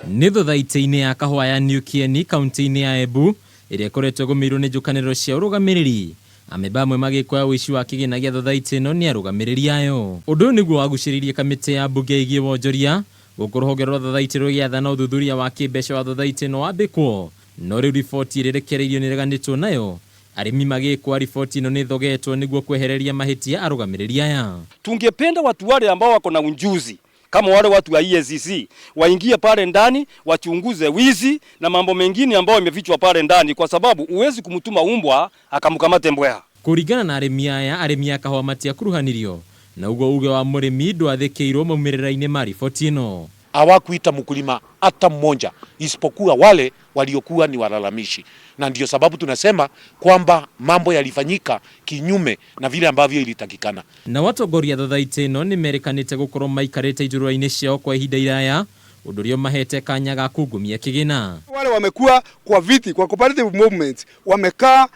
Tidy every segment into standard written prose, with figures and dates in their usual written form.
Nĩ thothaitĩ-inĩ ya kahũa ya New Kieni kaunti-inĩ ya Embu ĩrĩa ĩkoretwo ĩgũmĩirwo nĩ njũkanĩrĩro cia ũrũgamĩrĩri. Amemba amwe magĩkũya ũici wa kĩgĩna gĩa thothaitĩ ĩno nĩ arũgamĩrĩri ayo. Ũndũ ũyũ nĩguo wagucĩrĩirie kamĩtĩ ya mbunge ĩgiĩ wonjoria gũkũ rũhonge rwa thothaitĩ rũgĩathana ũthuthuria wa kĩmbeca wa thothaitĩ ĩno wambĩkwo. No rĩu riboti ĩrĩa ĩrekereirio nĩĩreganĩtwo nayo, arĩmi magĩkũa riboti ĩno nĩĩthogetwo nĩguo kwehereria mahĩtia arũgamĩrĩri aya. Tungependa watu wale ambao wako na ujuzi kama wale watu wa EACC waingie pale ndani wachunguze wizi na mambo mengine ambayo yamefichwa pale ndani, kwa sababu huwezi kumtuma umbwa akamkamate mbweha. Kũringana na arĩmi aya, arĩmi a kahũa matiakuruhanirio na ũguo uge wa mũrĩmi ndwathĩkĩirwo maumĩrĩra-inĩ ma riboti ĩno. Hawakuita mkulima hata mmoja isipokuwa wale waliokuwa ni walalamishi, na ndio sababu tunasema kwamba mambo yalifanyika kinyume na vile ambavyo ilitakikana. Nao atongoria a thothaitĩ ĩno nĩmerĩkanĩte gũkorwo maikarĩte njũrũra-inĩ ciao kwa ihinda iraya, ũndũ ũrĩa ũmahete kanya ga kungumia kĩgĩna. Wale wamekuwa kwa viti kwa cooperative movement wamekaa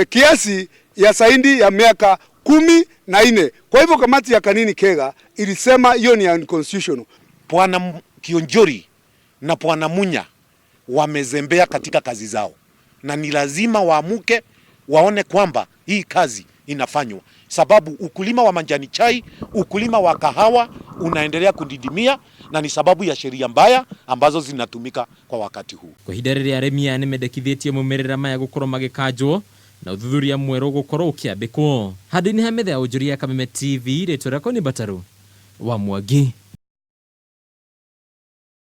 kiasi ya zaidi ya miaka 14. Kwa hivyo kamati ya Kanini Kega ilisema hiyo ni unconstitutional. Bwana Kionjori na Bwana Munya wamezembea katika kazi zao, na ni lazima waamuke waone kwamba hii kazi inafanywa, sababu ukulima wa majani chai, ukulima wa kahawa unaendelea kudidimia, na ni sababu ya sheria mbaya ambazo zinatumika kwa wakati huu. Kwa ihinda rĩrĩa arĩmi aya nĩmendekithĩtie maumĩrĩra maya gũkorwo magĩkanjwo na ũthuthuria mwerũ gũkorwo ũkĩambĩkwo. Handũ-inĩ ha metha ya ũnjũria ya Kameme TV, rĩtwa rĩakwa nĩ Mbataru wa Mwangi.